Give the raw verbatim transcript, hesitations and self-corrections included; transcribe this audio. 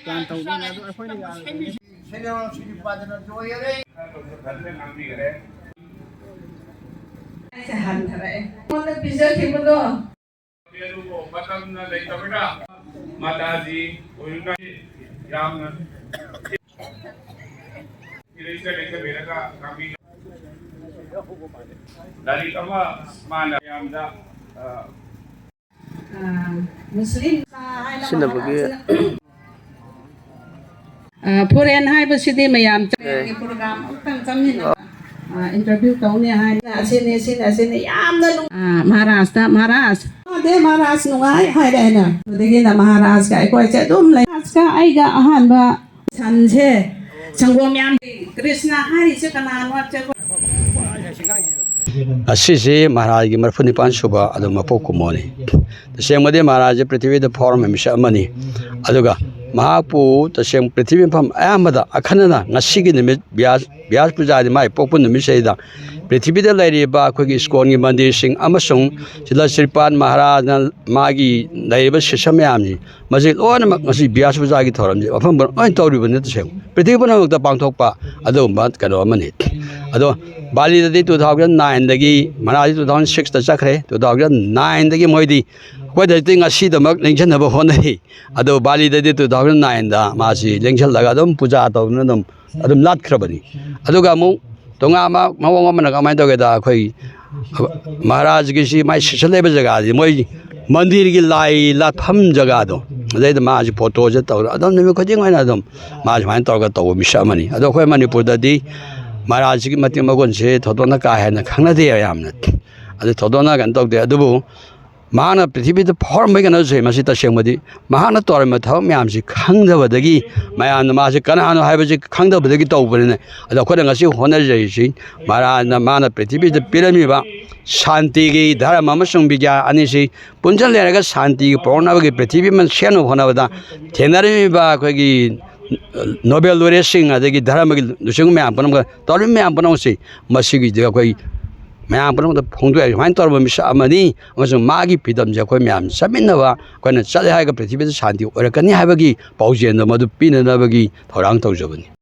Plan ꯇꯧꯗꯣꯏꯅꯦ, ꯑꯗꯣ ꯑꯩꯈꯣꯏꯅ ꯌꯥꯔꯣꯏꯗꯣꯏꯅꯦ꯫ ꯁꯦꯅꯥꯄꯇꯤꯗꯤ ꯄꯥꯗꯅ ꯂꯣꯏꯔꯦ꯫ ꯑꯩꯁꯦ ꯍꯟꯊꯔꯛꯑꯦ꯫ ꯑꯩꯉꯣꯟꯗ ꯄꯤꯖꯈꯤꯕꯗꯣ꯫ ꯑꯗꯨꯕꯨ ꯃꯇꯝꯅ ꯂꯩꯇꯕꯅ ꯃꯇꯥꯖꯤ ꯑꯣꯏꯔꯨꯅ ꯌꯥꯝꯅ ꯏꯔꯩꯆ ꯂꯩꯆꯕꯤꯔꯒ ꯉꯥꯛꯄꯤ꯫ ꯂꯥꯏꯔꯤꯛ ꯑꯃ ꯃꯥꯅ ꯌꯥꯝꯅ, ꯑ, ꯑ, ꯃꯨꯁꯂꯤꯝ ꯁꯤꯟꯅꯕꯒꯤ ꯑ, ꯐꯣꯔꯦꯟ ꯍꯥꯏꯕꯁꯤꯗꯤ ꯃꯌꯥꯝ ꯑꯦ꯫ ꯄ꯭ꯔꯣꯒ꯭ꯔꯥꯝ ꯑꯃꯇꯪ ꯆꯪꯃꯤꯟꯅꯕ, ꯑ, ꯏꯟꯇꯔꯚ꯭ꯌꯨ ꯇꯧꯅꯤ ꯍꯥꯏꯅ ꯑꯁꯤꯅꯤ, ꯁꯤꯅꯤ, ꯑꯁꯤꯅꯤ ꯌꯥꯝꯅ ꯅꯨꯡ-, ꯑ, ꯃꯍꯥꯔꯥꯖꯇ, "ꯃꯍꯥꯔꯥꯖ, ꯑꯗꯦ ꯃꯍꯥꯔꯥꯖ ꯅꯨꯡꯉꯥꯏ" ꯍꯥꯏꯔꯦ ꯑꯩꯅ꯫ ꯑꯗꯨꯗꯒꯤꯅ ꯃꯍꯥꯔꯥꯖꯀ ꯑꯩꯈꯣꯏꯁꯦ ꯑꯗꯨꯝ ꯂꯩ꯫ ꯃꯍꯥꯔꯥꯖꯀ ꯑꯩꯒ ꯑꯍꯥꯟꯕ ꯁꯟꯁꯦ, ꯁꯪꯒꯣꯝ ꯌꯥꯝ, ꯀ꯭ꯔꯤꯁꯅ ꯍꯥꯏꯔꯤꯁꯦ ꯀꯅꯥꯅꯣ ꯍꯥꯏꯕꯁꯦ ꯑꯩꯈꯣꯏ ꯑꯁꯤꯁꯤ ꯃꯍꯥꯔꯥꯖꯒꯤ ꯃꯔꯤꯐꯨ ꯅꯤꯄꯥꯟ ꯁꯨꯕ ꯑꯗꯨ ꯃꯄꯣꯛ ꯀꯨꯝꯃꯣꯟꯅꯤ꯫ ꯇꯁꯦꯡꯕꯗꯤ ꯃꯍꯥꯔꯥꯖꯁꯤ ꯄ꯭ꯔꯤꯊꯤꯕꯤꯗ ꯐꯥꯎꯔꯝꯕ ꯃꯤꯁꯛ ꯑꯃꯅꯤ꯫ ꯑꯗꯨꯒ ꯃꯍꯥꯛꯄꯨ ꯇꯁꯦꯡ ꯄ꯭ꯔꯤꯊꯤꯕꯤ ꯃꯐꯝ ꯑꯌꯥꯝꯕꯗ ꯑꯈꯟꯅꯅ ꯉꯁꯤꯒꯤ ꯅꯨꯃꯤꯠ ꯕ꯭ꯌꯥꯁ, ꯕ꯭ꯌꯥꯁ ꯄꯨꯖꯥꯗꯤ ꯃꯥꯒꯤ ꯄꯣꯛꯄ ꯅꯨꯃꯤꯠꯁꯤꯗ ꯄ꯭ꯔꯤꯊꯤꯕꯤꯗ ꯂꯩꯔꯤꯕ ꯑꯩꯈꯣꯏꯒꯤ ꯏꯁꯀꯣꯟꯒꯤ ꯃꯟꯗꯤꯔꯁꯤꯡ ꯑꯃꯁꯨꯡ ꯁꯤꯂ ꯁ꯭ꯔꯤꯄꯥꯟ ꯃꯍꯥꯔꯥꯖꯅ ꯃꯥꯒꯤ ꯂꯩꯔꯤꯕ ꯁꯤꯁ꯭ꯌ ꯃꯌꯥꯝꯁꯤ ꯃꯁꯤ ꯂꯣꯏꯅꯃꯛ ꯉꯁꯤ ꯕ꯭ꯌꯥꯁ ꯄꯨꯖꯥꯒꯤ ꯊꯧꯔꯝꯁꯦ ꯃꯐꯝ ꯄꯨꯝꯅꯃꯛ ꯂꯣꯏꯅ ꯇꯧꯔꯤꯕꯅꯤ꯫ ꯇꯁꯦꯡ ꯄ꯭ꯔꯤꯊꯤꯕꯤ ꯄꯨꯝꯅꯃꯛꯇ ꯄꯥꯡꯊꯣꯛꯄ ꯑꯗꯨꯒꯨꯝꯕ ꯀꯩꯅꯣ ꯑꯃꯅꯤ꯫ ꯑꯗꯣ ꯕꯥꯂꯤꯗꯗꯤ two thousand nineꯗꯒꯤ, ꯃꯅꯥꯂꯤꯗꯤ two thousand sixꯇ ꯆꯠꯈ꯭ꯔꯦ, two thousand nineꯗꯒꯤ ꯃꯣꯏꯗꯤ ꯑꯩꯈꯣꯏꯗꯗꯤ ꯉꯁꯤꯗꯃꯛ ꯅꯤꯡꯁꯤꯡꯅꯕ ꯍꯣꯠꯅꯔꯤ꯫ ꯑꯗꯣ ꯕꯥꯂꯤꯗꯗꯤ two thousand nineꯗ ꯃꯥꯁꯤ ꯂꯦꯡꯁꯤꯜꯂꯒ ꯑꯗꯨꯝ ꯄꯨꯖꯥ ꯇꯧꯗꯨꯅ ꯑꯗꯨꯝ, ꯑꯗꯨꯝ ꯂꯥꯠꯈ꯭ꯔꯕꯅꯤ꯫ ꯑꯗꯨꯒ ꯑꯃꯨꯛ ꯇꯣꯉꯥꯟꯕ ꯃꯑꯣꯡ ꯑꯃꯅ ꯀꯃꯥꯏꯅ ꯇꯧꯒꯦꯗ, ꯑꯩꯈꯣꯏ ꯃꯍꯥꯔꯥꯖꯒꯤꯁꯤ ꯃꯥꯏ ꯁꯤꯁ꯭ꯌ ꯂꯩꯕ ꯖꯒꯥꯁꯤ ꯃꯣꯏ ꯃꯟꯗꯤꯔꯒꯤ ꯂꯥꯏ ꯂꯥꯠꯐꯝ ꯖꯒꯥꯗꯣ, ꯑꯗꯩꯗ ꯃꯥꯁꯤ ꯐꯣꯇꯣꯁꯦ ꯇꯧꯔ ꯑꯗꯨꯝ ꯅꯨꯃꯤꯠ ꯈꯨꯗꯤꯡ ꯑꯣꯏꯅ ꯑꯗꯨꯝ ꯃꯥ ꯁꯨꯃꯥꯏꯅ ꯇꯧꯔꯒ ꯇꯧꯕ ꯃꯤꯁꯛ ꯑꯃꯅꯤ꯫ ꯑꯗꯣ ꯑꯩꯈꯣꯏ ꯃꯅꯤꯄꯨꯔꯗꯗꯤ ꯃꯍꯥꯔꯥꯖꯁꯤꯒꯤ ꯃꯇꯤꯛ ꯃꯒꯨꯟꯁꯦ ꯊꯣꯏꯗꯣꯛꯅ ꯀꯥ ꯍꯦꯟꯅ ꯈꯪꯅꯗꯦ ꯌꯥꯝꯅ꯫ ꯑꯗꯨ ꯊꯣꯏꯗꯣꯛꯅ ꯀꯩꯅꯣ ꯇꯧꯗꯦ꯫ ꯑꯗꯨꯕꯨ ꯃꯍꯥꯛꯅ ꯄ꯭ꯔꯤꯊꯤꯕꯤꯗ ꯐꯥꯎꯔꯝꯕꯒꯤ ꯀꯩꯅꯣꯁꯦ, ꯃꯁꯤ ꯇꯁꯦꯡꯕꯗꯤ ꯃꯍꯥꯛꯅ ꯇꯧꯔꯝꯕ ꯊꯕꯛ ꯃꯌꯥꯝꯁꯤ ꯈꯪꯗꯕꯗꯒꯤ, ꯃꯌꯥꯝꯅ ꯃꯥꯁꯤ ꯀꯅꯥꯅꯣ ꯍꯥꯏꯕꯁꯤ ꯈꯪꯗꯕꯗꯒꯤ ꯇꯧꯕꯅꯤꯅ꯫ ꯑꯗꯣ ꯑꯩꯈꯣꯏꯅ ꯉꯁꯤ ꯍꯣꯠꯅꯖꯔꯤꯁꯤ, ꯃꯍꯥꯔꯥꯖꯅ ꯃꯥꯅ ꯄ꯭ꯔꯤꯊꯤꯕꯤꯗ ꯄꯤꯔꯝꯃꯤꯕ ꯁꯥꯟꯇꯤꯒꯤ ꯙꯔꯃ ꯑꯃꯁꯨꯡ ꯕꯤꯒ꯭ꯌꯥꯟ ꯑꯅꯤꯁꯤ ꯄꯨꯟꯁꯤꯜꯂꯦꯔꯒ ꯁꯥꯟꯇꯤꯒꯤ ꯄꯨꯔꯛꯅꯕꯒꯤ ꯄ꯭ꯔꯤꯊꯤꯕꯤ ꯑꯃ ꯁꯦꯝꯅꯕ ꯍꯣꯠꯅꯕꯗ ꯊꯦꯡꯅꯔꯝꯃꯤꯕ ꯑꯩꯈꯣꯏꯒꯤ ꯅꯣꯕꯦꯜ ꯂꯣꯔꯦꯠꯁꯤꯡ, ꯑꯗꯒꯤ ꯙꯔꯃꯒꯤ ꯂꯨꯆꯤꯡꯕ ꯃꯌꯥꯝ ꯄꯨꯝꯅꯃꯛ ꯇꯧꯔꯤꯕ ꯃꯌꯥꯝ ꯄꯨꯝꯅꯃꯛꯁꯤ ꯃꯁꯤꯒꯤꯗꯤ ꯑꯩꯈꯣꯏ ꯃꯌꯥꯝ ꯄꯨꯝꯅꯃꯛꯇ ꯐꯣꯡꯗꯣꯛꯑꯦ꯫ ꯁꯨꯃꯥꯏꯅ ꯇꯧꯔꯕ ꯃꯤꯁꯛ ꯑꯃꯅꯤ ꯑꯃꯁꯨꯡ ꯃꯥꯒꯤ ꯐꯤꯗꯝꯁꯦ ꯑꯩꯈꯣꯏ ꯃꯌꯥꯝ ꯆꯠꯃꯤꯟꯅꯕ, ꯑꯩꯈꯣꯏꯅ ꯆꯠꯂꯦ ꯍꯥꯏꯔꯒ ꯄ꯭ꯔꯤꯊꯤꯕꯤꯗ ꯁꯥꯟꯇꯤ ꯑꯣꯏꯔꯛꯀꯅꯤ ꯍꯥꯏꯕꯒꯤ ꯄꯥꯎꯖꯦꯜꯗꯣ ꯃꯗꯨ ꯄꯤꯅꯅꯕꯒꯤ ꯊꯧꯔꯥꯡ ꯇꯧꯖꯕꯅꯤ꯫